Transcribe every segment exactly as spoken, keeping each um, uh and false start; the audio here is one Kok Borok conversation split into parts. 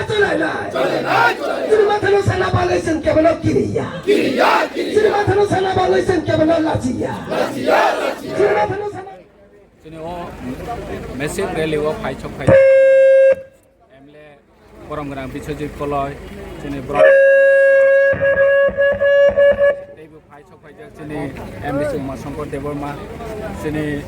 Chwrainai. Chini mathano sana bagwi chwng kebono kiriya. Chini mathano sana bagwi chwng kebono lachiya. Chini mathano sana Chini o massive rally o phai chok phai. M L A borom gwnang Biswajit Koloi, chini borom teibo phai chok phaijak chini M D C Uma Shankar Debbarma, chini,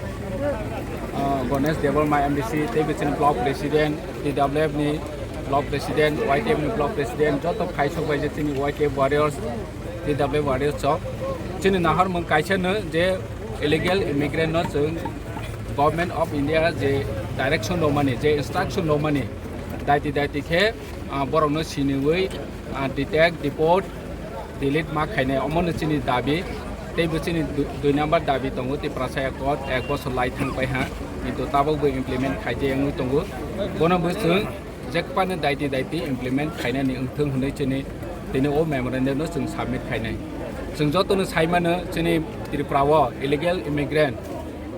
ah, Ganesh Debbarma M D C, teibo chini block president, T W F ni block president, Y T F ni block president, joto phai chok phaijak chini Y T F warriors, T W F warriors chok. Chini nahar mung kaisa no je illegal immigrant no chwng Government of India je direction rwmani, je instruction rwmani, daiti daiti khe, ah, borokno siniwi, ah, detect, deport, delete ma khainai, omono chini dabi. Teibo chini du-, dui number dabi tongo, Tiprasa Accord ek bosor lai thang pai ha, kintu tabukbo implement khaijak wngwi tongo. Bono bo chwng jekpano daiti daiti implement khainani wngthung hwnwi chini tini o memorandum no chwng submit khainai. Chwng jotono saimano chini Tripura o illegal immigrant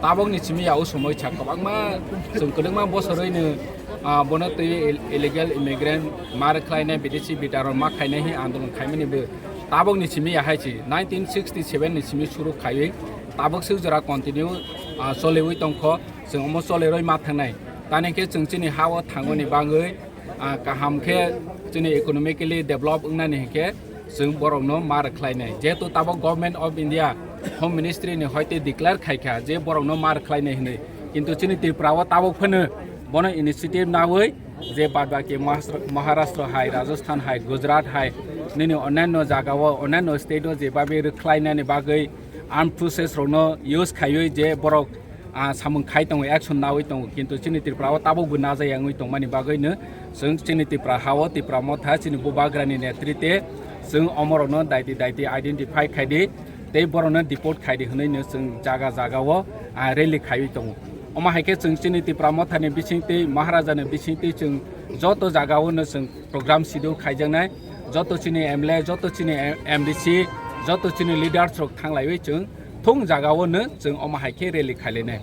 tabokni simi ya o somoi cha kwbangma chwng kwdwkma bosorwino, ah, bono twi ill-, illegal immigrant ma rwkhlainai, bidesi bitaron ma khainai hi andolon khaimani bo tabokni simi ya hai si nineteen sixty seven ni simi suru khaiwi tabok swk jora continue, ah, choliwi tongkho. Chwng omo choleroi ma thangnai. Tani khe chwng chini ha-o thangmani bagwi, ah, kaham khe chini economically develop wngnani hinkhe chwng borokno ma rwkhlainai. Jehetu tabok Government of India Home Ministry ni hoite declare khaikha je borokno ma rwkhlainai hinwi. Kintu chini Tripura o tabok phano bono initiative nawi je badbaki Mahastra-, Maharashtra hai, Rajasthan hai, Gujarat hai, nini onyanyo jaga o, onyanyo state o jebabe rwkhlainani bagwi armed forces rokno use khaiwi je borok ah, samung khai tongo, action nawi tongo, kintu chini Tripura o tabukbo najaya wngwi tongmani bagwino chwng chini Tripura ha-o Tipra Motha chini Bubagrani netrite chwng omorokno daiti daiti identify khaidi tei borokno deport khaidi hwnwino chwng jaga jaga o, ah, rally khaiwi tongo. Omo hai khe chwng chini Tipra Mothani bisingtwi Maharajani bisingtwi chwng joto jaga o no chwng program schedule khaijaknai, joto chini M L A, joto chini M D C, joto chini leaders rok thanglaiwi chwng thung jaga o no chwng omo hai khe rally khailainai.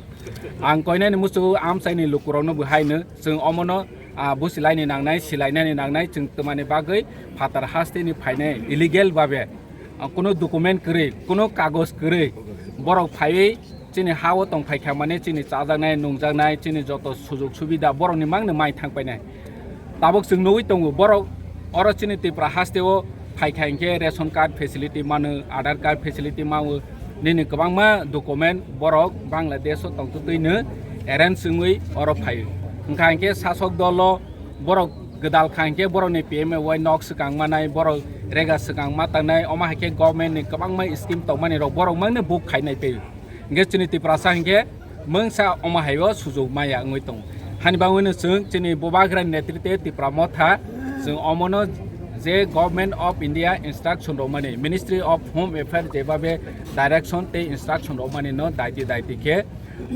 Ang koinani muchungo amchaini lukurokno bo haino chwng omono, ah, busilaini nangnai, silainani nangnai, chwng twmani bagwi phatar hasteni phainai illegal babe, ah, kuno document kwrwi, kuno kagoj kwrwi borok phaiwi chini ha-o tongphai kha mane chini chajaknai, nungjaknai, chini joto sujog subida borokni mangno mai thangpainai. Tabuk chwng nugwi tongo, borok oro chini Tripura haste o phai kha hinkhe ration card facility mano, Aadhaar card facility mano, nini kwbangma document borok Bangladesh o tongtwtwino arrange wngwi oro phaio. Wngkha hinkhe sasok dolo borok gwdal kha hinkhe borokni P M A Y nok swkang manai, borok rega swkang ma tangnai, omo hai khe government ni kwbangma scheme tongmani rok borok mangno book khainai tei. Hinkhe chini Tiprasa hinkhe mungsa omo hai o sujog maya wngwi tongo. Hani bagwino chwng chini Bubagrani netrite Tipra Motha chwng omono je Government of India instruction rwmani, Ministry of Home Affairs jebabe direction tei instruction rwmani no daiti daiti khe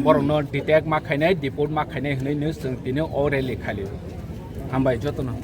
borokno detect ma khainai, deport ma khainai hwnwi no chwng tini o rally khali. Hambai jotono.